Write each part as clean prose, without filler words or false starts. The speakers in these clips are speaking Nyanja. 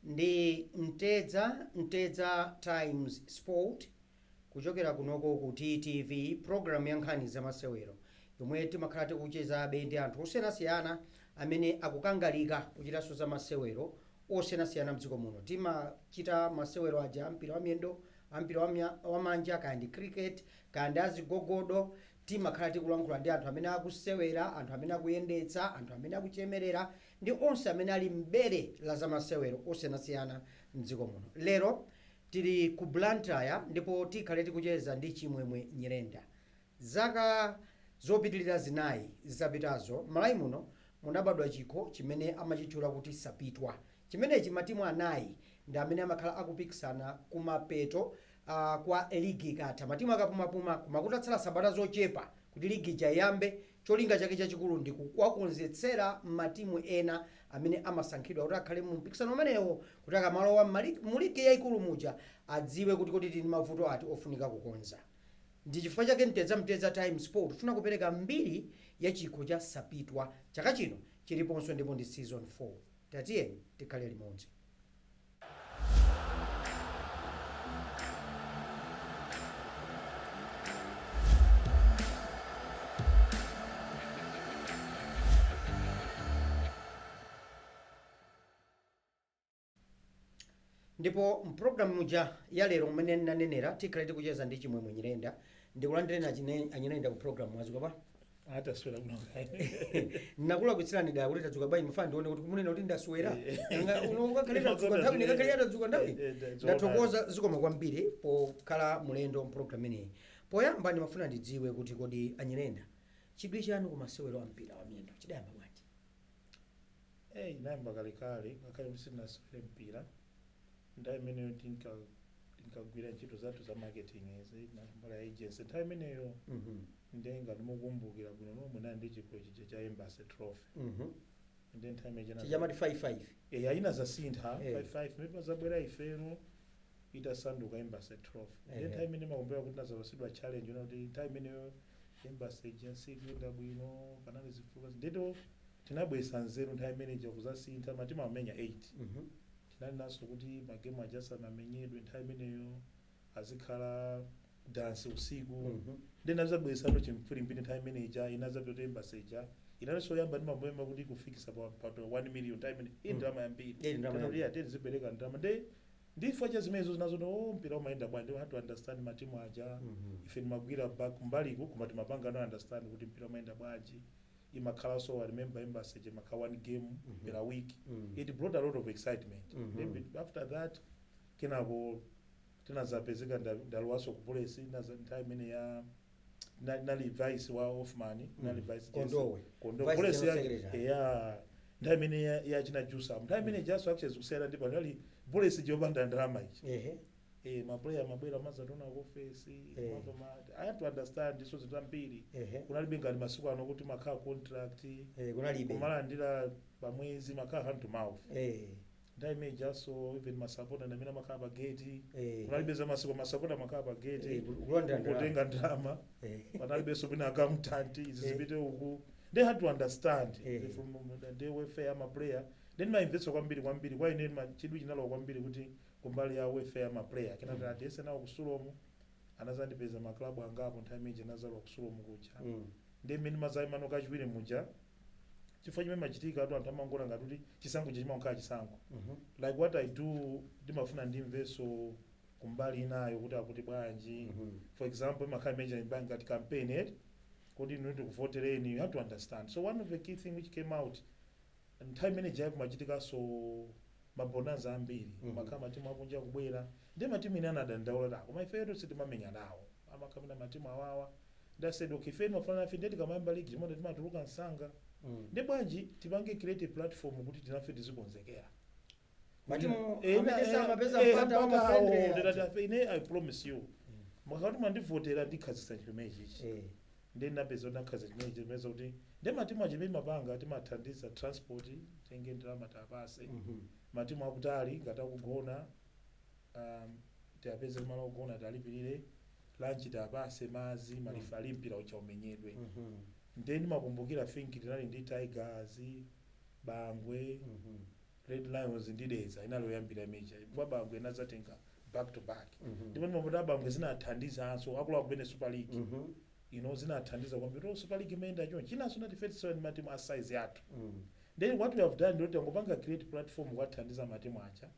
Ndi Mtedza, Mtedza Times Sport, kuchokera kunoko ku TTV, program ya nkhani zamasewero yomwe timakhala tikuchezabe ndi anthu osiyanasiyana amene akukangalika kuchitanso zamasewero osiyanasiyana mdziko muno. Timachita masewero aja ampira wa miyendo, ampira wa manja, kaya ndi cricket, kaya ndi azigogodo. Timakhala tikulankhula ndi anthu amene akusewera, anthu amene akuyendetsa, anthu amene akuchemerera ndi onse amene ali mbere la zamasewero osiyanasiyana mdziko muno. Lero tili ku Blantyre ndipo tikhale tikucheza ndi Chimwemwe Nyirenda. Zaka zopitilira 4 zapitazo, Malawi muno munabadwa chikho chimene amachitchula kuti Sapitwa. Chimenechi matimu anayi ndi amene amakhala akupikisana kumapeto kwa ligi ikatha. Matimu akapumapuma koma kutatsala sabata zochepa kuti ligi ija iyambe, cholinga chake chachikulu ndi kuwakonzetsera matimu ena amene amasankhidwa kuti akhale mu mpikisano umenewo kuti akamalowa mu ligi yaikulu muja adziwe kuti kodi tili ndi mavuto ati ofunika kukonza. Ndi chifukwa chake Mtedza, Mtedza Times Sport tifuna kupereka mbiri ya chikho cha Sapitwa. Chaka chino chiliponso ndipo ndi season 4. Tatiyeni tikhale limodzi. Ndipo mpulogalamu muja ya lero, mmene ndinanenera, tikhale tikucheza ndi Chimwemwe Nyirenda. Ndikulandireni a Nyirenda ku program. Mwadzuka bwa? Ataswera kuno. Nakulakwitsirani dala kuti tadzuka bwanji, mufana ndione kuti munena kuti ndaswera. Nanga uno ungakhale tadzuka nthawi, ndingakhale tadzuka nthawi. Ndathokoza, zikoma kwambiri pokhala mulendo mpulogalamu imeneyi. Poyamba ndimafuna ndidziwe kuti kodi a Nyirenda, chidwi chanu ku masewero a mpira wa miyendo chidayamba bwanji? Inayamba kalekale, ngakhale kuti sindinasewere mpira. Nthawi imeneyo tinkagwira ntchito zathu za marketing izi mbali ya agency nthawi imeneyo. Ndiye ngati mukumbukira bwino nomwe, nali ndi chikho chija cha Embassy Trophy. Ndiye nthawi imene Chichamati 55. Ayina zasintha. 55 imene zabwera ifeno itasanduka Embassy Trophy. Ndiye nthawi imene makumbukira kuti nazapasidwa challenge una kuti nthawi imeneyo Embassy agency ikuyenda bwino, panali zifukwa, ndito tinabwesa nzeru nthawi imeneja kuzasintha matimu amenya 8. Tinali naso kuti magemu aja asanamenyedwe nthawi imeneyo azikhala dance usiku. Ndi nazabwesano chimfirimbiri nthawi imeneja inazapita kuti Embassy ija inalinso yamba ndimamboyamba kuti kufikisa pa 1 million nthawi imene iyi ndalama yambiri. Iyi ndalama yambiri. Yeah, tete zipereka ndalama nde ndifo cha zimenezo zinazo no mpira umayenda bwanji, had to understand matimu aja. Ife timagwira back kumbaliko koma timapanga no understand kuti mpira umayenda bwanji. Imakhalanso, I remember Embassy ija imakhala one game per week. It brought a lot of excitement. Then after that kenako tinazapezeka ndalowaso ku Bullets. Nthawi imene ya nali vice wa Hoffman, nali vice Kondowe. Kondo Vice Bullets General Secretary. Ya, nthawi imene ya china Jusa, nthawi imene jaso actually zikusiyana ndi pano, nali Bullets jopanda ndalama ichi. Maplayer mabwera mazatona ku office. Mamva ma I had to understand so zinthu zambiri. Kunalibe ngati masiku ano kuti makhala contract. Kunalibe. Kumalandira pamwezi, makhala hand to mouth. Nthawi imene jaso even masapota ndamene amakhala pa gate. Kunalibe za masiku, masapota amakhala pa gate. Kulondera ndalama. Kutenga ndalama. Panalibenso pina accountant izi zipite uku. They had to understand from the welfare ya maplayer. Then maimvetsa kwambiri kwambiri kwa ine chidwi chinalowa kwambiri kuti kumbali ya welfare ya maplayer kenaka atiyese nawo ku Sulomu. Anazandipeza maklabu angapo nthawi imene nazalowa ku Sulomu kuja. Ndi mmene mazayimano kachiwiri muja, chifukwa chimene machitika atu anthu amangona ngati kuti chisankho chimakhala chisankho. Like what I do, ndimafuna ndimveso kumbali inayo kuti akuti bwanji. For example, imakhala imene imene ngati campaign eh kuti inu ndikuvotereni, you have to understand. So one of the key thing which came out nthawi imene jayi kumachitikanso mabonanza ambiri. Makhala matimu akunja kubwera, ndi matimu ine anadandaula ta koma ifeyo sitimamenya nawo, amakhamina matimu awawa. Ndasaid, "Okay, ife timafana nafe, ndiye tikamayamba ligi chimene timatuluka msanga, ndi bwanji tipange create a platform kuti tinafe tizikonzekera?" Matimu amene samapeza mpata wa mpata mafriendly awo, aja. ndinati afe ine I promise you, mukakati mwandivotera ndikhazisa chimene chichi. Ndi napeza ndakhaza chimene chimene kuti ndi matimu achimene mapanga timathandiza transport, tenge ndalama tapase. Matimu akutali ngati akugona, tiapeze malo ogona, talipirire lunch, tapase mazi, malifali, mpira ucha umenyedwe. Ndiye ndimakumbukira, think tinali ndi Tigers, Bangwe, Red Lions ndi Dedza inali yoyambira imeja kwa Bangwe inazatenga back to back. Mhm. Ndipo ndimapota Abangwe zinathandizanso akuluakulu kumene Super League. Zinathandiza kwambiri. Oh, Super League imayenda choncho. Chinanso natifetsewa ndi matimu a size yathu. Then what we have done ndoti angopanga create platform kuwathandiza matimu aja.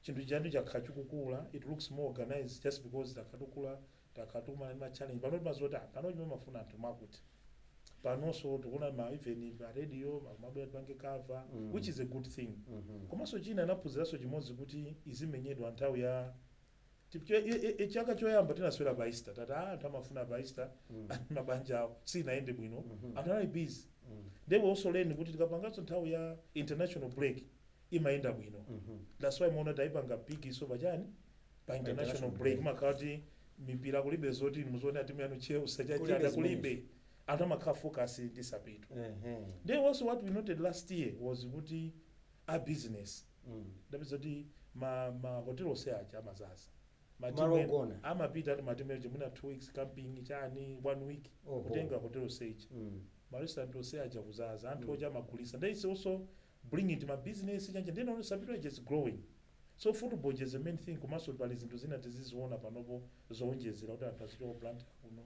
Chinthu chanu chakhala chikukula, it looks more organized just because takhatukula, takhatumana ndi ma challenge. Pano timazoti pano chimwe mafuna anthu makuti panonso tikuona ma even pa radio mabwera tipange cover, which is a good thing. Komanso china anaphunziranso chimodzi kuti izimenyedwa nthawi ya chaka choyamba tinaswera pa Easter, tati anthu amafuna pa Easter, mabanja awo sinayende bwino, anthu anali busy. They were also learning kuti tikapanganso nthawi ya international break imayenda bwino. That's why muona taipanga big so pachani pa international break imakhala kuti mipira kulibe zoti muzoona timu yanu Chelsea Kulibe chachana zimenezo. kulibe, anthu amakhala focus ndi Sapitwa. Then also what we noted last year was kuti a business ndapeza kuti ma hotel onse aja amazaza. Malo ogona. Amapita ati matimu aja mwina 2 weeks camping chani, 1 week, kutenga hotel onse ija, ma restaurant onse aja kuzaza, anthu oja amagulisa. Then it's also bring it ma business chanje. Then also Sapitwa is growing, so football is the main thing. Komanso pali zinthu zina tiziziona panopo zowonjezera kuti anthu azichoka plant kuno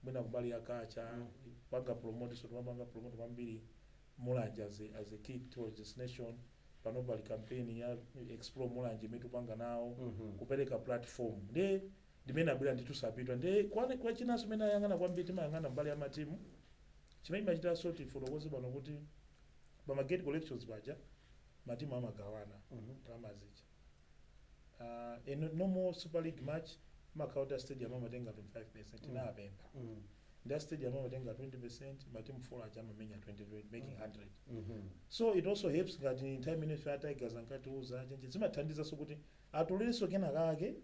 mwina kumbali ya kacha, panga promote. So timapanga promote kwambiri Mulanje as a key tourist destination. Pano pali campaign ya Explore Mulanje imene tikupanga nawo, kupereka platform. Nde ndimene abwera ndithu Sapitwa. Nde kwa chinanso imene ayang'ana kwambiri, timayang'ana mbali ya matimu. Chimene chimachitanso tifotokoze pano kuti pa gate collections paja matimu amagawana ndalama zija. A normal Super League match makauta stadium amatenga 25%, tinapempha ndi stadium amatenga 20%, matimu 4 aja amamenya 20, making 100. So it also helps ngati nthawi imene ife Tigers ankatiuza chenje, zimathandizaso kuti atolerenso kenakake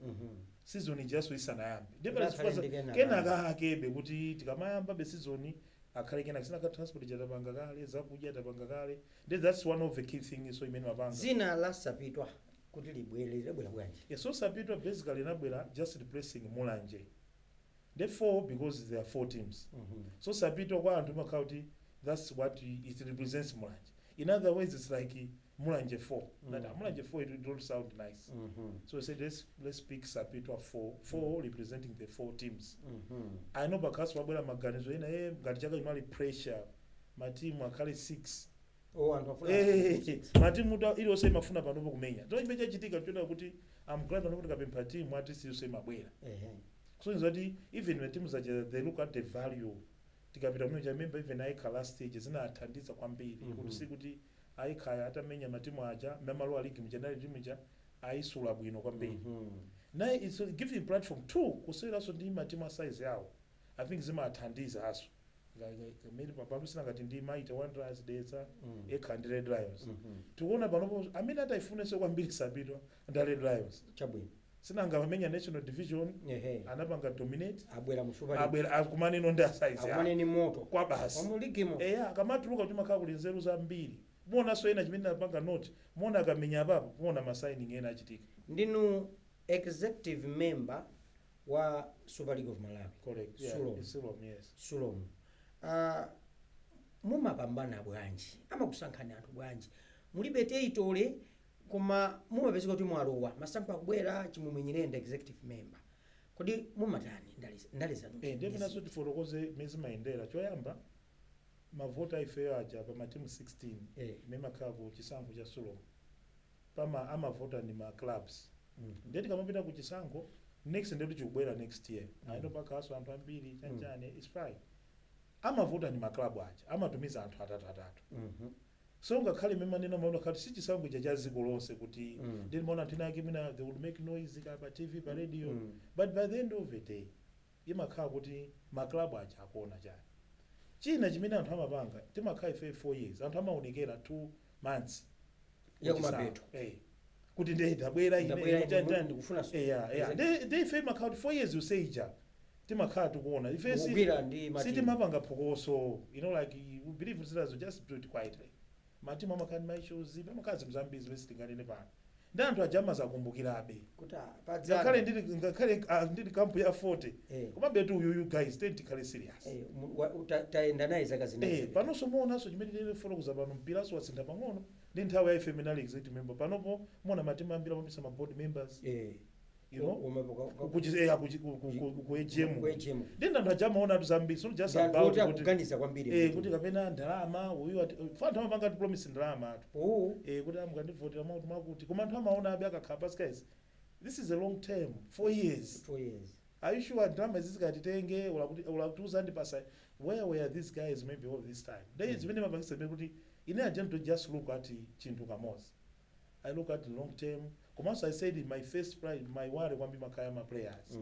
season ijaso isanayambe. Kuti akhale ndi kenakake. Kenakakebe kuti tikamayamba be season akhale kenaka sinaka transport chatapanga kale, zakudya tapanga kale. Then that's one of the key things so imene mapanga. Zina la Sapitwa kuti libwere, libwera bwanji? Yeah, so Sapitwa basically inabwera just replacing Mulanje. Therefore, because there are four teams, so Sapitwa kwa anthu imakhala kuti that's what it represents, Mulanje. In other words, it's like Mulanje 4. That Mulanje 4, it don't sound nice. So we said let's pick Sapitwa 4, 4 representing the four teams. I know because wabwera maganizo ena ngati chaka chimali pressure matimu akhale 6. Oh, anthu afuna Matimu iliyonse imafuna panopo kumenya. So chimene chachitika chona kuti I'm glad panopo tikapempha timu at least iliyonse imabwera. So nzoti even when teams aja they look at the value, tikapita kumene chamemba even ayikha last stage zinathandiza kwambiri, kuti si kuti ayikha atamenya matimu aja mamalowa league mchanali timu ija ayisula bwino kwambiri. Naye it's giving platform two kuseweranso ndi matimu a size yawo. I think zimathandiza aso mmene pano ngati ndi Mighty Wanderers, Dedza, Ekhaya ndi Red Lions. Tikuona panopo amene atayifunenso kwambiri Sapitwa ndi Red Lions. Chabwino. Sinanga pamenya national division, anapanga dominate. Abwera mu Super League. Abwera akumaneno ndi a size yawo. Akumane ni moto kwa basi. Wamu ligimo. Eya, akamatuluka chimakhala kuli nzeru zambiri. Muonanso ena chimene apanga note, muona akamenya apapo, muona ma signing ena achitika. Ndinu executive member wa Super League of Malawi. Correct, yeah. Sulom. It's Sulom, yes. Sulom, mumapambana bwanji? Amakusankhani anthu bwanji? Mulibe territory, koma mumapezeka kuti mwalowa, masankho akubwera, Chimwemwe Nyirenda executive member. Kodi mumatani? Ndale zanu? Ndiye penanso tifotokoze mmene zimayendera. Choyamba, mavota ifeyo aja pa matimu 16 imene makhala ku chisankho cha Sulom, pama amavota ndi ma clubs. Ndiye tikamapita ku chisankho next, ndiye kuti chikubwera next year, ayino pakhalanso anthu ambiri chanchane, it's fine. Amavota ndi ma club aja, amatumiza anthu atatu atatu. So ngakhale mmene manena maona khati si chisankho cha dziko lonse kuti ndi maona anthu ena ake mwina they would make noise ka pa TV, pa radio, but by the end of the day imakhala kuti ma club aja akuona chani. China chimene anthu amapanga, timakhala ife 4 years, anthu amaonekera 2 months Yakumapeto. Kuti ndiye ndabwera ine. Ndabwera ine, chani, chani. ndikufuna Eya, ndi ife imakhala kuti 4 years useija timakhala tikuona ife Mukugwira ndi matimu. Sitimapanga phokoso, like we believe zinazo, just do it quietly. Matimu amakhala ndi ma issues, amakhala zinthu zambiri zimene sitinganene pano, ndi anthu aja amazakumbukirabe. Kuti padzana. Ngakhale ndili camp ya 40, komabe tu uyuyu guys, then tikhale serious. Tayenda naye zaka zinayi. Panonso muonanso chimene tili fotokoza pano, mpiraso wasintha pang'ono. Ndi nthawi ya ife inali executive member. Panopo mona matimu ambiri amapisa ma board members, ku AGM. Ku AGM. Ndi anthu aja amaona atu zambiri. So just Ndi anthu about oti kuti akuganiza kwambiri. Kuti kapena ndalama uyu ati fa anthu amapanga ti promise ndalama atu. Kuti amukandivotera mwakuti mwakuti, koma anthu amaona abe akakhala pasi, guys, this is a long term, 4 years. 4 years. Are you sure ndalama izi zikatitenge ulakuti ndipasa? Where were these guys maybe all this time? Then zimene mapangisa zimene kuti ine I don't just look at chinthu kamodzi, I look at long term. Komanso I said my first pride, my worry kwambiri makaya ma players.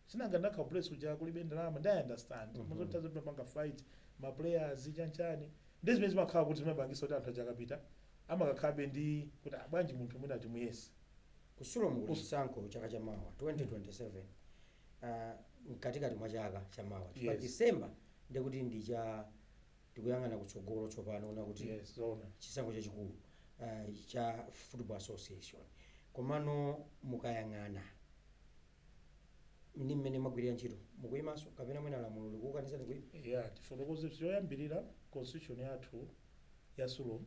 Sinanga ndakha place kuja kulibe ndalama, ndi I understand. Muzothaza timapanga fight ma players chanchani, ndi zimene zimakhala kuti zimapangisa kuti anthu aja akapita amakakhabe ndi kuti, "Ah, bwanji munthu mwina timuyese." Ku Sulom kuli chisankho chaka chamawa, 2027, mkatikati mwa chaka chamawa, chifukwa December ndikuti ndi cha tikuyang'ana kutsogolo tsopano una kuti Yes, zona. chisankho chachikulu cha Football Association. Komano mukayang'ana ndi mmene mwagwirira ntchito, mukuyimanso kapena mwina lamulo likukukanisani kuyima? Yeah, tifotokoze. Choyambirira, constitution yathu ya Sulom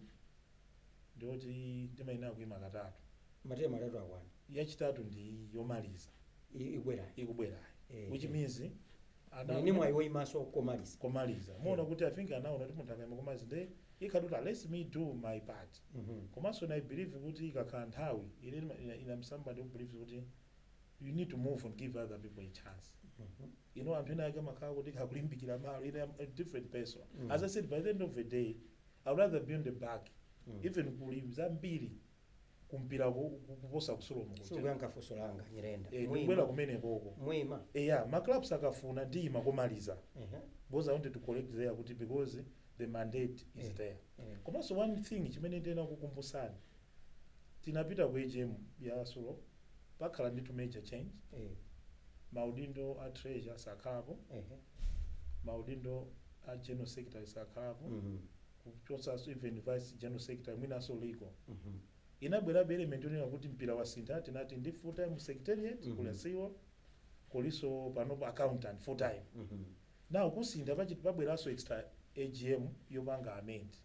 ndiyoti ndimayenera kuyima katatu. Ma term atatu akwana. Yachitatu ndi yomaliza. Ibwerayi. Ikubwerayi, which means Muli mwayi woyimanso komaliza. Komaliza. Muona kuti I think anaona kuti munthu akayima komaliza nde ikhati kuti let me do my part. Komanso I believe kuti ikakhala nthawi ine ina somebody who believes kuti you need to move and give other people a chance. Anthu ena ake amakhala kuti kakulimbikira malo. Ine am a different person. As I said, by the end of the day I'd rather be on the back. Even kuli zambiri kumpira kuposa ku Sulom. Sikuyankha funso langa, Nyirenda. Ndikubwera kumenekoko. Mwima? Eya, ma clubs akafuna ndiyima komaliza because I wanted to correct there kuti because the mandate is there. Komanso one thing chimene ndiyena kukumbusani, tinapita ku AGM ya Sulom, pakhala ndithu major change. Maudindo a treasurer sakhalapo, maudindo a general secretary sakhalapo, kuchotsanso even vice general secretary, mwinanso legal. Inabwerabe element yonena kuti mpira wasintha. Tinati ndi full time secretariat, kulasiwa kuliso panopo accountant full time. Now kusintha pachiti pabweranso extra AGM yopanga amend,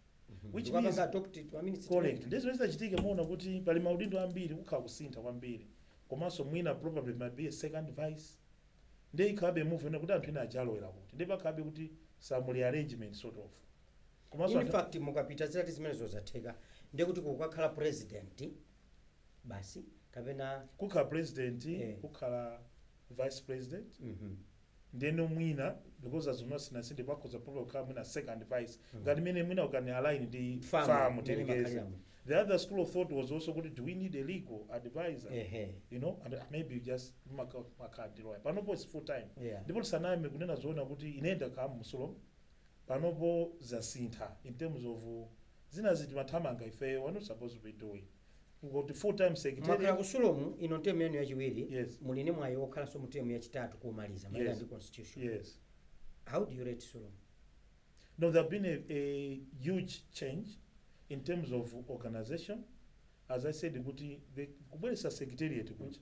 which Ndikupanga means adopt ma minutes. Correct. Ndi zimene zitachitike, muona kuti pali maudindo ambiri, kukhala kusintha kwambiri. Komanso mwina probably might be a second vice, ndi ikhabe move ina kuti anthu ena ajalowera kuti ndi pakhabe kuti some rearrangement sort of. Komanso In fact, mukapita zitati zimenezo zatheka, ndiye kuti kukakhala president basi kapena? Kukhala president, kukhala vice president, ndeno mwina because azomwe sinasinde pakhoza probably kukhala mwina second vice, ngati mene mwina ukani align ndi Farm, farm mmene tirekeze. makhaliramo. The other school of thought was also kuti do we need a legal advisor? And maybe you just makadiroya panopo is full time. Ndipo tisaname, kunena zoona kuti ine ndakhala mu Sulom, panopo zasintha in terms of zina ziti mathamanga ifeyo we're not supposed to be doing kuti full time Mwakhala secretary. ku Sulom ino term yanu yachiwiri. Yes. Muli ndi mwayi wokhalanso mu term yachitatu kumaliza malinga ndi constitution. Yes. How do you rate Sulom? No, there have been a huge change in terms of organization. As I said, kuti kubweresa secretariat kuja,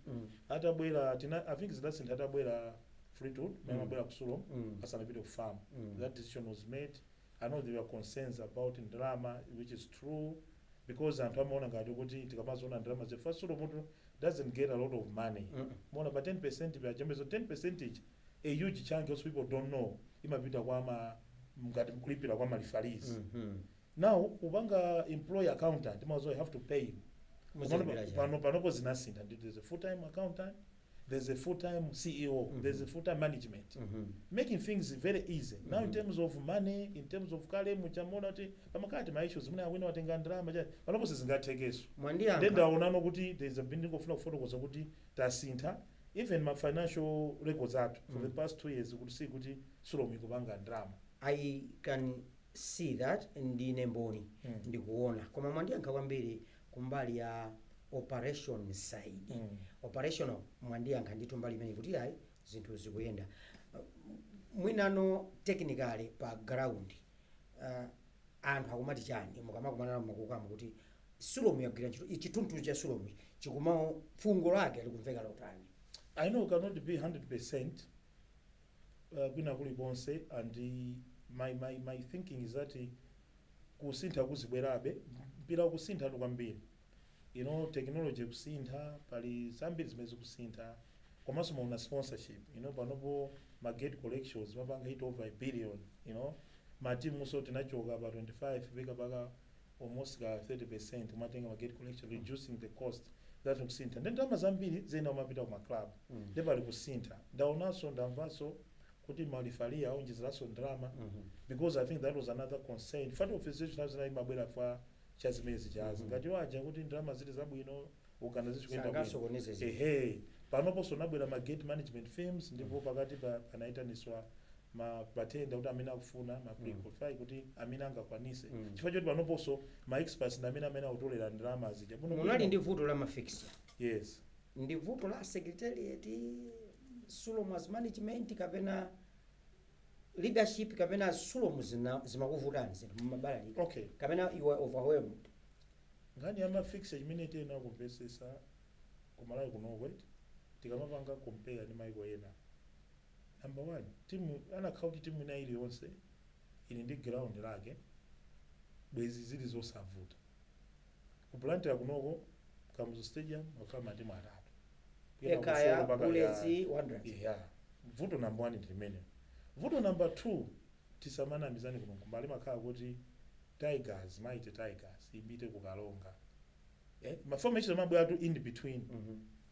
atabwera tina, I think zidasintha atabwera Fleetwood, mabwera ku Sulom asanapite ku farm. That decision was made. I know there were concerns about ndalama, which is true, because anthu amaona ngati kuti tikamazoona ndalama zefa, Sulom mutu doesn't get a lot of money. Mona pa 10% pajambezo 10 percentage, a huge chunk also people don't know imapita kwa ma ngati kulipira kwa ma referees. Now kupanga employ accountant mazo you have to pay him. Muzilipira chani? Panopo zinasintha. There's a full time accountant, there's a full time CEO, there's a full time management, making things very easy now in terms of money, in terms of kale muchamona kuti pamakati ma issues mune awina watenga ndalama chani, panopo sizingathekeso. Mwandiyankha. Ndaonano kuti there's a ndingofuna kufotokoza kuti tasintha even ma financial records athu for the past 2 years kuti see kuti Sulom ikupanga ndalama. I can see that, ndine mboni. Ndikuona. Koma mwandiyankha kwambiri kumbali ya operation side. Operational mwandiyankha ndithu mbali imene kuti ayi, zinthu zikuyenda. Mwinano technically pa ground, anthu akumati chani mukamakumana makukamu kuti Sulom yagwira ntchito, chitunthu cha Sulom chikumawo, fungo lake likumveka lotani? I know cannot be 100% kwina kulikonse, and my thinking is that kusintha kuzibwerabe. Mpira. Mpira ukusintha kwambiri, technology kusintha, pali zambiri zimene zikusintha, komanso mauna sponsorship, panopo ma gate collections mapanga hit over a billion. Matimu so tinachoka pa 25 pika paka almost ka 30% kumatenga ma gate collection, reducing the cost. That kusintha ndi ndalama zambiri zena umapita kuma club. Ndi pali kusintha. Ndaonanso, ndamvanso kuti ma referee aonjezeranso ndalama, because I think that was another concern. Fati officiation zinali mabwera fa cha zimene zichazi, ngati waja kuti ndalama zili zabwino, organization kuyenda bwino. Sangasokoneze zinthu. Ehe, panoponso nabwera ma gate management firms, ndipo pakati panaitaniswa ma pa tender kuti amene akufuna ma pre-qualify kuti amene angakwanise, chifukwa choti panoponso ma experts ndi amene akutolera ndalama zija. Buno Munali bwino. ndi vuto la ma fixture. Yes. Ndi vuto la secretariat, Sulom as management, kapena leadership, kapena Sulom zimakuvutani zinthu mumabalalika, kapena you are overwhelmed? Nkhani ya ma fixture, chimene tiyena kumvesesa kumalawi kunoko, tikamapanga compare ndi maiko ena, number one, timu anakhala kuti timu ina iliyonse ili ndi ground lake, bwezi zili zosavuta. Ku Blantyre kunoko, Kamuzu Stadium, wakhala matimu atatu. Ekhaya, Kufolo mpaka Bullets, Wanderers. Yeah, vuto number one ndi limene. Vuto number two, tisamanamizani, kuno kumbali makhala kuti Tigers, Mighty Tigers ibite kukalonga, ma formation amabwera tu in between,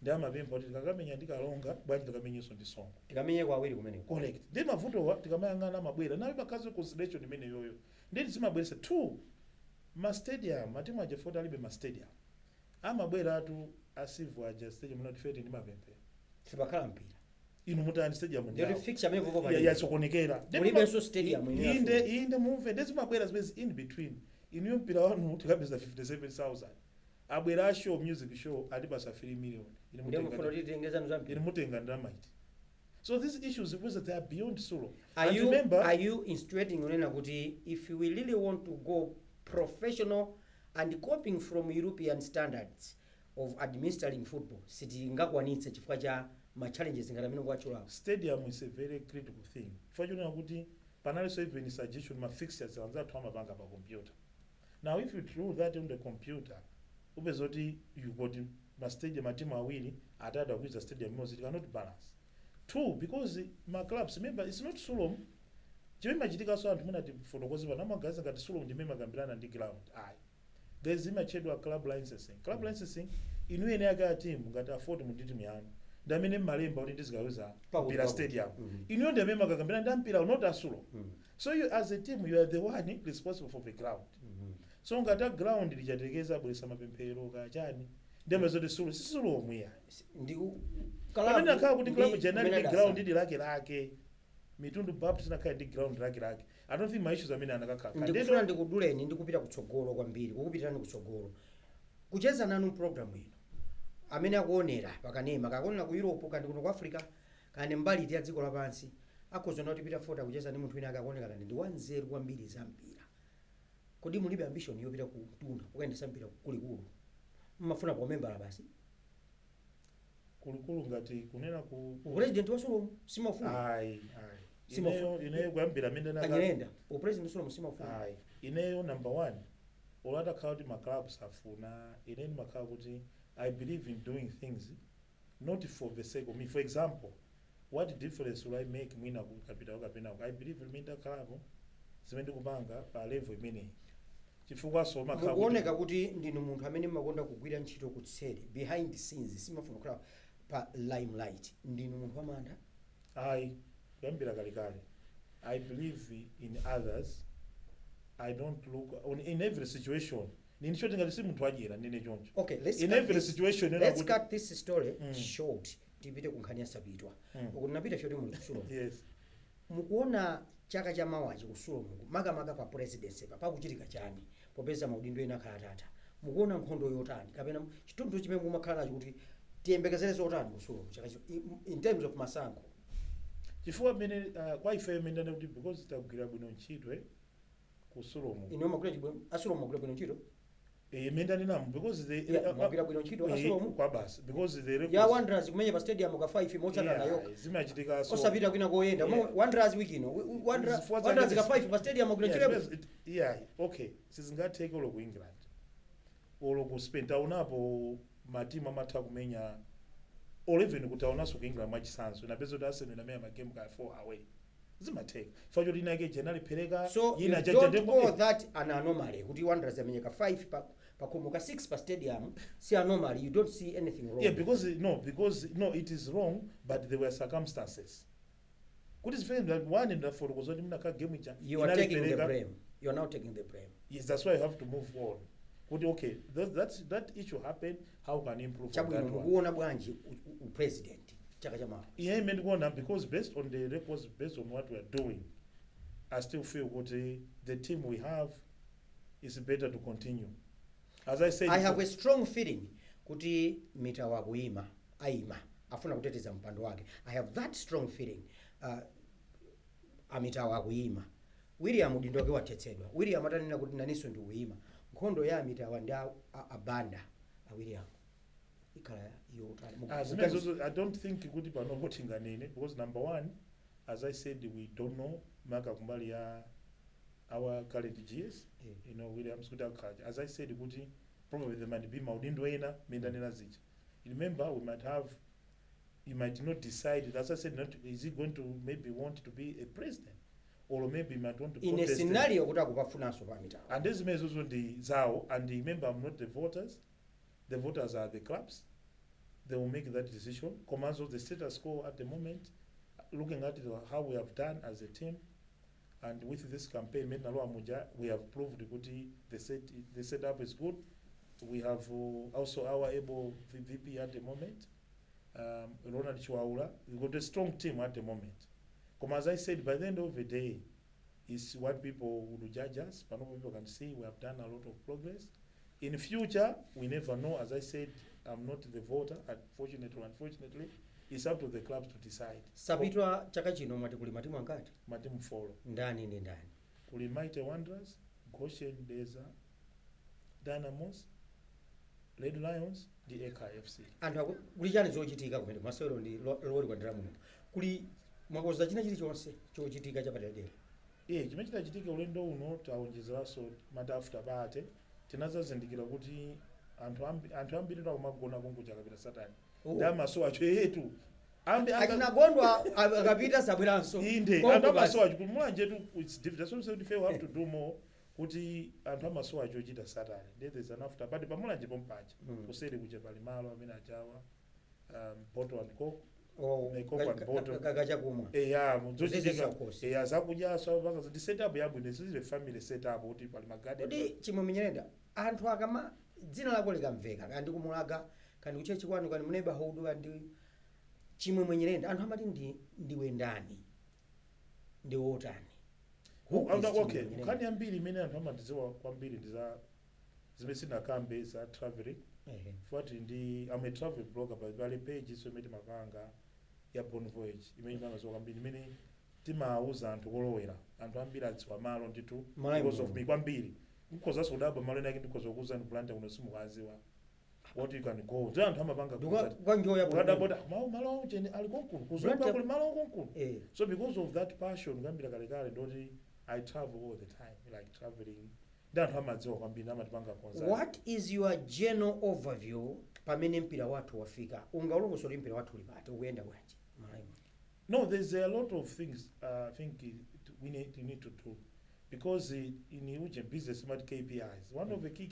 ndi amapempha kuti tikakamenya ndi Kalonga bwanji tikamenyenso ndi Songo? Tikamenye kwawiri kumeneko. Correct. Ndi mavutowa tikamayang'ana amabwera nayo pakhazi consideration imene yoyo ndi zimabweresa. Two, ma stadium, matimu aja foti alibe ma stadium, amabwera atu a Civo aja stadium not feti ndi mapemphero. Sipakhala mpira. Inu mutani? Stadium ndi Ndiyoti yawo. fixture amene vopo Ya- palibe. Yasokonekera. Mulibenso stadium ine. Inde. Yaso. Inde, mumve, ndezimabwera zimene in between. Inuyo mpira wanu tikapeza 57,000, abwera a show, music show, atipasa 3 million. Inu Ndiye mufuna mutenga kuti titengezanu za mpira. Inu mutenga ndalama iti? So these issues, because they are beyond Sulom. Are And you, remember, are you insinuating unena kuti if we really want to go professional and copying from European standards of administering football, sitingakwanitse chifukwa cha ma challenges ngati amene kuwatchulawo? Stadium is a very critical thing, chifukwa chonena kuti panalinso even suggestion, ma fixtures anzathu amapanga pa computer. Now if you do that on the computer, upeza kuti you got ma stadium, matimu awiri, atatu akuiza stadium imodzi. It cannot balance. Two, because ma clubs, remember, it's not Sulom. Chimene machitikanso, anthu munati fotokozi pano amagaza ngati Sulom ndimene makambirana ndi ground. Ayi, there's imachedwa club licensing. Club licensing, inu ene ake a team, ngati afoti mu timu yanu, ndi amene mmalemba kuti ndizikawuza Pakuti, mpira pakuti. stadium. Inuyo ndi amene makakambirana ndi ampira, not a Sulom. So you as a team, you are the one responsible for the ground. So ngati a ground lichatekeza, abweresa mapemphero kachani, ndi amene zoti Sulom si Sulom ya. Ndi Pamene akhala kuti club janali kumene ndi ground ili lake lake, Mitundu Baptist nakhala ndi ground lake lake, I don't think ma issues amene anakakhala. Ndikufuna ndikuduleni ndikupita kutsogolo kwambiri, kukupitirani kutsogolo kucheza nanu program ino. Amene akuonera pakanema, kakuonera ku Europe kandi kuno ku Africa kandi mbali iti ya dziko lapansi, akhoza kuti Peter Fote akucheza ndi munthu wina akakuoneka kandi ndi wanzeru kwambiri za mpira. Kodi mulibe ambition yopita ku mtunda kukayendesa mpira kulikulu? Mmafuna pa membala basi? Kulikulu ngati kunena ku Upresident wa Sulom simafuna? Ayi, ayi. Simafuna. Ineyo kuyambira amene Anyerenda, upresident wa Sulom simafuna? Ayi, ineyo number one, olo atakhala kuti ma clubs afuna, ine ndimakhala kuti I believe in doing things not for the sake of me. For example, what difference will I make mwina ku kapita kapena? I believe limene ndakhalapo, zimene ndikupanga pa level imeneyi, chifukwa so makhala kuti Mukuoneka kuti ndinu munthu amene mmakonda kugwira ntchito kutseri, behind the scenes, simafuna kukhala pa limelight. Ndinu munthu wamantha? Ayi, kuyambira kalekale I believe in others. I don't look on in every situation. Nini choti ngati si munthu adyera, ndine choncho. Okay, let's In cut every situation, let's kuti cut this story short. Tipite ku nkhani ya Sapitwa. Uku napita choti muli ku Sulom. Yes. Mukuona chaka cha mawachi ku Sulom, makamaka pa presidency pa pakuchitika chani, popeza maudindo ena akhala atatha? Mukuona nkhondo yotani kapena chitunthu chimene mumakhala nacho kuti tiyembekezere zotani ku Sulom chaka chino in terms of masankho? Chifukwa mmene kwa ife mmene ndane kuti because tagwira bwino ntchito ku Sulom. Inu magwira chibwino, a Sulom magwira bwino ntchito? Mmene ndanenamo, because the Yeah, mwagwira bwino ntchito a Sulom. Kwa basi, because the records Ya Wanderers kumenya pa stadium ka 5 motsatana Yeah, yokha. zimachitika so Osapita kwina koyenda. Yeah. Wanderers wiki ino Zifukwa Wanderers zake ka 5 pa stadium agwira Yeah, ntchito. yeah, okay, sizingatheke ulo ku England. Olo ku Spain taonapo matimu amatha kumenya, or even kuti aonanso ku England mwachitsanzo, inapeza kuti Arsenal inamenya magame ka 4 away. Zimatheka chifukwa choti inake jenalipereka. So you ina don't call that an anomaly kuti Wanderers yamenyeka 5 pa pakhomo, ka 6 pa stadium si anomaly? You don't see anything wrong? Yeah, because no, it is wrong, but there were circumstances kuti zifike. One, ndafotokoza kuti mnaka game ija You are taking the inalipereka. blame. You are now taking the blame. Yes, that's why you have to move on kuti okay, that issue happened, how can you improve on Chabwino. that one? Mukuona bwanji upresident chaka chamawa? Yeah, ime ndikuona, because based on the records, based on what we are doing, I still feel kuti the team we have is better to continue, as I said I have before. a strong feeling kuti Mitawa akuyima, ayima, afuna kuteteza mpando wake. I have that strong feeling. Amitawa akuyima. William udindo wake wathetsedwa. William atanena kuti naninso ndikuyima, nkhondo ya Amitawa ndi abanda a William ikhala yotani? Ah, zimene zozo I don't think kuti panopo tinganene, because number one, as I said, we don't know maka kumbali ya our current GS, Williams, kuti akhala. As I said kuti probably there might be maudindo ena mendanena zija. Remember, we might have, he might not decide, as I said, not is he going to maybe want to be a president, or maybe he might want to In a contest. scenario kuti akupafunanso pa Amitawa. And zimene zozo ndi zawo. And remember, I'm not the voters. The voters are the clubs. They will make that decision. Komanso the status quo at the moment, looking at it, how we have done as a team, and with this campaign mene nalowa muja, we have proved kuti the setup is good. We have also our able VP at the moment, Ronald Chiwaula. We've got a strong team at the moment. Koma as I said, by the end of the day is what people would judge us. But people can see we have done a lot of progress. In future, we never know. As I said, I'm not the voter, unfortunately or unfortunately. It's up to the clubs to decide. Sapitwa, chaka chino mwati kuli matimu angati? Matimu 4. Ndani ndi ndani? Kuli Mighty Wanderers, Goshen Deza, Dynamos, Red Lions ndi Eka FC. Anthu kuli chani zochitika kumene masewero ndi loweri kwandira muno? Kuli mwakoza china chilichonse chochitika chapaderadera? Iye, chimene chinachitika ulendo uno, taonjezeranso mati after party. Tinazazindikira kuti anthu ambiri akumagona konkuja akapita Saturday. Oh. Ndi amasowa yetu ambi Achinagondwa akapita sabweranso. Inde. Konko Anthu basi. amasowa Mulanje tu, it's difficult. That's why we say we have to do more kuti anthu amasowa chochita Saturday. Then there's an after party pamulanje pompaja. Kuseri kuja pali malo amene achawa bottle and coke. Oh, Coke and bottle. Kachakumwa. Eya, zochitika. Zozesa khosi. Eya, zakudya so panga ndi setup yabwino. This is a family setup kuti pali magarden. Kodi Chimwemwe Nyirenda, anthu akama dzina lako likamveka, kandi kumulaga, kandi kuchechi kwanu, kandi mu neighborhood, kandi Chimwemwe Nyirenda, anthu amati ndi ndiwe ndani, ndi wotani? Who is Okay. Chimwemwe Nyirenda? Nkhani yambiri imene anthu amatidziwa kwambiri ndi za zimene sinakambe za traveling. Fuati ndi I'm a travel blogger, but pali page so imene timapanga ya Bon Voyage imene imamaziwa kwambiri, imene timawuza anthu kolowera. Anthu ambiri adziwa malo ndithu Malawi because of muno. me kwambiri. Mukhozaso kudabwa malo ena ake ndikhoza kukuwuzani Blantyre kuno simukaziwa what you can go. Ndi anthu amapanga Kwanjoya. ukadabota malo malo chene ali konkuno kuzomba kuli malo konkuno. So because of that passion kuyambira kalekale ndoti I travel all the time, like traveling, ndi anthu amadziwa kwambiri, amatipanga consult. What is your general overview pamene mpira wathu wafika? Ungaulongosola mpira wathu uli pati, ukuyenda bwanji Malawi muno? No, there's a lot of things I think we need to do because in uje business smart KPIs. One of the key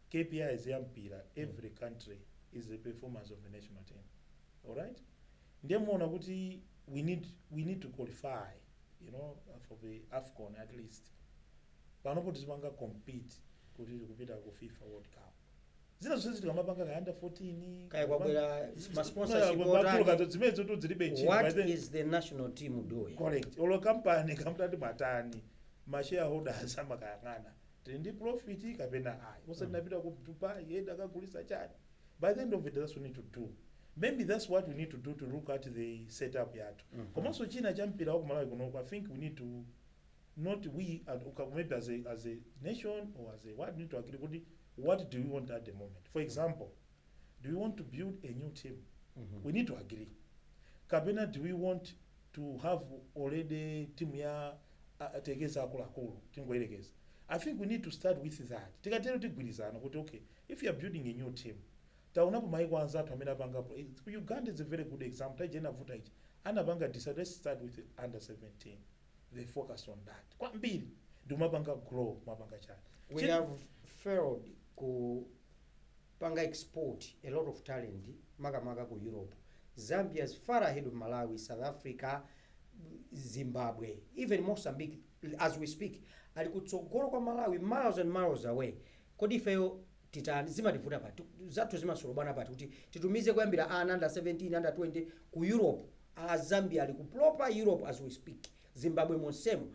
KPIs ya mpira every country is the performance of the national team. All right? Ndiye muona kuti we need to qualify for the AFCON at least. Panopo tizipanga compete kuti tikupita ku FIFA World Cup. Zina zonse tikamapanga ka under 14. Kaya kwabwera ma sponsorship otani? Zimene zoto zilibe ntchito. What By then- is the national team doing? Correct. Olo kampani kamutati mwatani, ma shareholders amakayang'ana tili ndi profit kapena ayi, usati napita ku Dubai yenda akagulisa chani. By the end of it, that's what we need to do. Maybe that's what we need to do, to look at the setup yathu. Komanso china cha mpira wa kumalawi kunoko, I think we need to, not we and okay, maybe as a nation or as a what, we need to agree kuti what do we want at the moment. For example, do we want to build a new team? We need to agree. Kapena do we want to have already team ya atekeza akuluakulu, tingoyerekeza I think we need to start with that. Tikatero tigwirizana kuti, okay, if you are building a new team, taonapo maiko anzathu amene apangapo. Uganda is a very good example. Taijena vuta ichi anapanga decide, let's start with under 17. They focus on that kwambiri, ndimapanga grow, mapanga chani. We have failed kupanga export a lot of talent, makamaka ku Europe. Zambia is far ahead of Malawi, South Africa, Zimbabwe, even Mozambique. As we speak, ali kutsogolo kwa Malawi, miles and miles away. Kodi ifeyo titani? Zimativuta pati? Zathu zimasolobana pati kuti titumize kuyambira ana under 17, under 20 ku Europe? A Zambia ali ku proper Europe as we speak, Zimbabwe monsemo,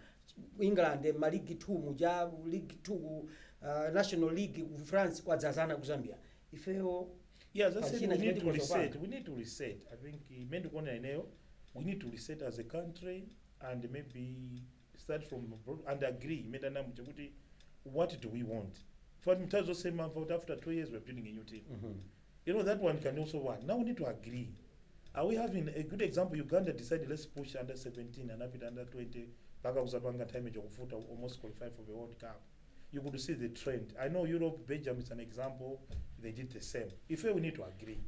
England ma League 2 muja, League 2, National League ku France kwadzazana ku Zambia. Ifeyo Yeah, as I said, Pachina we need to chimene reset. We need to reset. I think imene ndikuona ineyo, we need to reset as a country and maybe start from abroad and agree imene anamuja kuti what do we want? For nthawi zonse mamva kuti after 2 years we're building a new team. You know, that one can also work. Now we need to agree. Are we having a good example? Uganda decided, let's push under 17 and up under 20, mpaka kuzapanga time chokufuta, almost qualify for the World Cup. You could see the trend. I know Europe, Belgium is an example. They did the same. If we need to agree.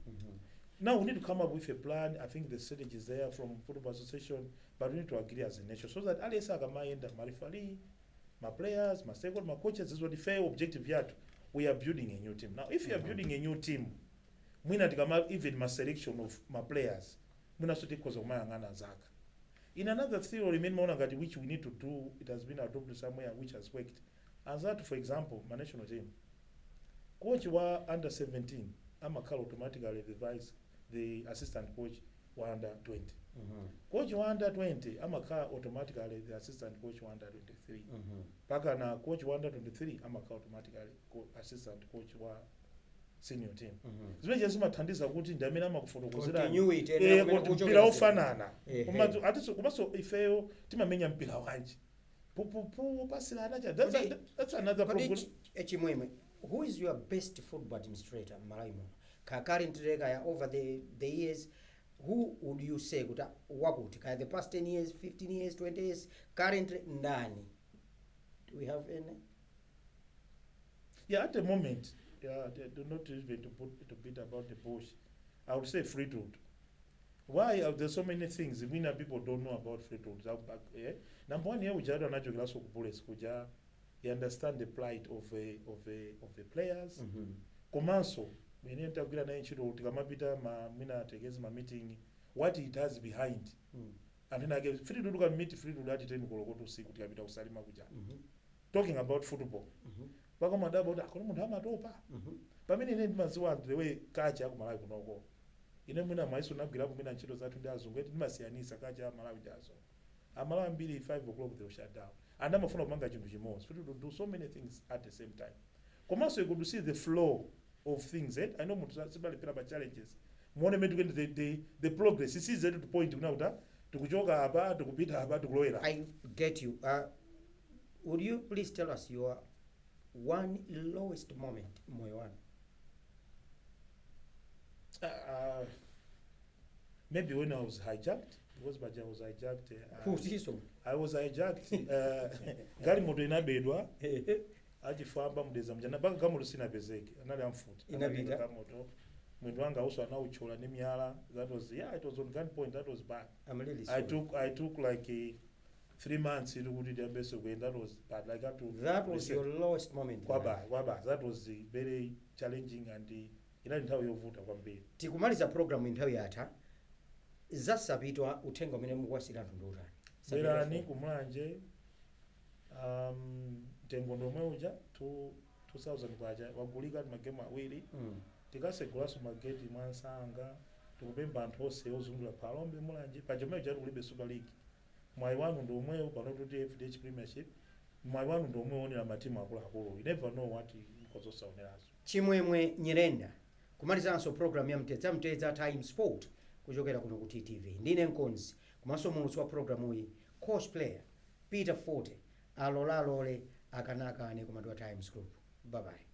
Now we need to come up with a plan. I think the strategy is there from Football Association, but we need to agree as a nation so that aliyense akamayenda, ma referee, ma players, ma stakeholders, ma coaches, this is what the fair objective yathu. We are building a new team. Now, if you are building a new team, mwina tikama even ma selection of ma players, mwina so tikhoza kumayang'ana zaka. In another theory imene maona ngati which we need to do, it has been adopted somewhere which has worked. Anzathu, for example, ma national team, coach wa under 17 amakhala automatically the vice, the assistant coach wa under 20. Coach wa under 20 amakhala automatically the assistant coach wa under 23. Paka na coach wa under 23 amakhala automatically assistant coach wa senior team. Zimene zimathandiza kuti ndi amene amakufotokozerani Continuity, kumene kuti kuchokera mpira ofanana. Ehe. Atiso komanso ifeyo timamenya mpira wanji pupupu pasirana cha that's another Kodi problem. Chimwemwe, who is your best football administrator m'Malawi muno? Ka currently, kaya over the years, who would you say kuti wakuti, kaya the past 10 years, 15 years, 20 years, currently ndani? Do we have any? Yeah, at the moment, yeah, they do not even to put to beat about the bush. I would say Fleetwood. Why are there so many things mwina people don't know about Fleetwood? Yeah? Number one, here ujado anachokeraso ku Bullets kuja, he understand the plight of the players. Komanso mene tagwira naye ntchito, tikamapita ma mwina atekezi ma meeting, what it has behind. Anthu ena ake, Fleetwood can meet Fleetwood at 10 koloko usiku tikapita kusalima kuja. Talking about football. Pakomadabo kuti akona munthu amatopa. Pamene ine ndimaziwa the way kacha aku Malawi kunoko, ine mwina maiso nagwirapo mwina ntchito zathu ndi azungu eti, ndimasiyanisa kacha ya Malawi ndi azungu. Amalawi ambiri, 5 o'clock they will shut down and amafuna kupanga chinthu chimodzi. Kuti to do so many things at the same time. Komanso you could see the flow of things, eh? I know munthu sibalipira pa challenges, muone mene tikuyenda, the progress isize to point kuna kuti tikuchoka apa, tikupita apa, tikulowera. I get you. Would you please tell us your one lowest moment moyo wanu? Maybe when I was hijacked, because but I was hijacked. Kutiso? I was hijacked. Galimoto inabedwa achifamba mudeza mjana mpaka galimoto sinapezeke, anali amfuti. Inapita. Anatenga galimoto, mwendo wanga uso anauchola ndi miyala. That was, yeah, it was on gunpoint. That was bad. I'm really I sorry. took like 3 months ili kuti ndiyambeso kuyenda. That was bad. Like I had to That was reset. your lowest moment in Kwaba life. kwaba, that was very challenging and inali nthawi yovuta kwambiri. Tikumaliza program, nthawi yatha. Zasapitwa, uthenga umene mukuwasira anthu ndi utani? Bwerani kumulanje, mtengo ndomwe uja, 2000 kwacha, wagulika magemu awiri. Tikasegulaso mageti mwansanga. Tikupempha anthu onse ozungulira Phalombe, Mulanje, pachomweyo chati kulibe Super League. Mwayi wanu ndi omwewo pano kuti FDH Premiership, mwayi wanu ndi omwewo onera matimu akuluakulu. You never know what ikozosaonerazo. Chimwemwe Nyirenda, kumalizanso program ya Mtedza Mtedza Time Sport kuchokera kuno ku TTV. Ndine mkonzi komanso muulutsi wa programu iyi, coach player Peter Forte. Alolalole, akanakane, komatu wa Times Group. Bye bye.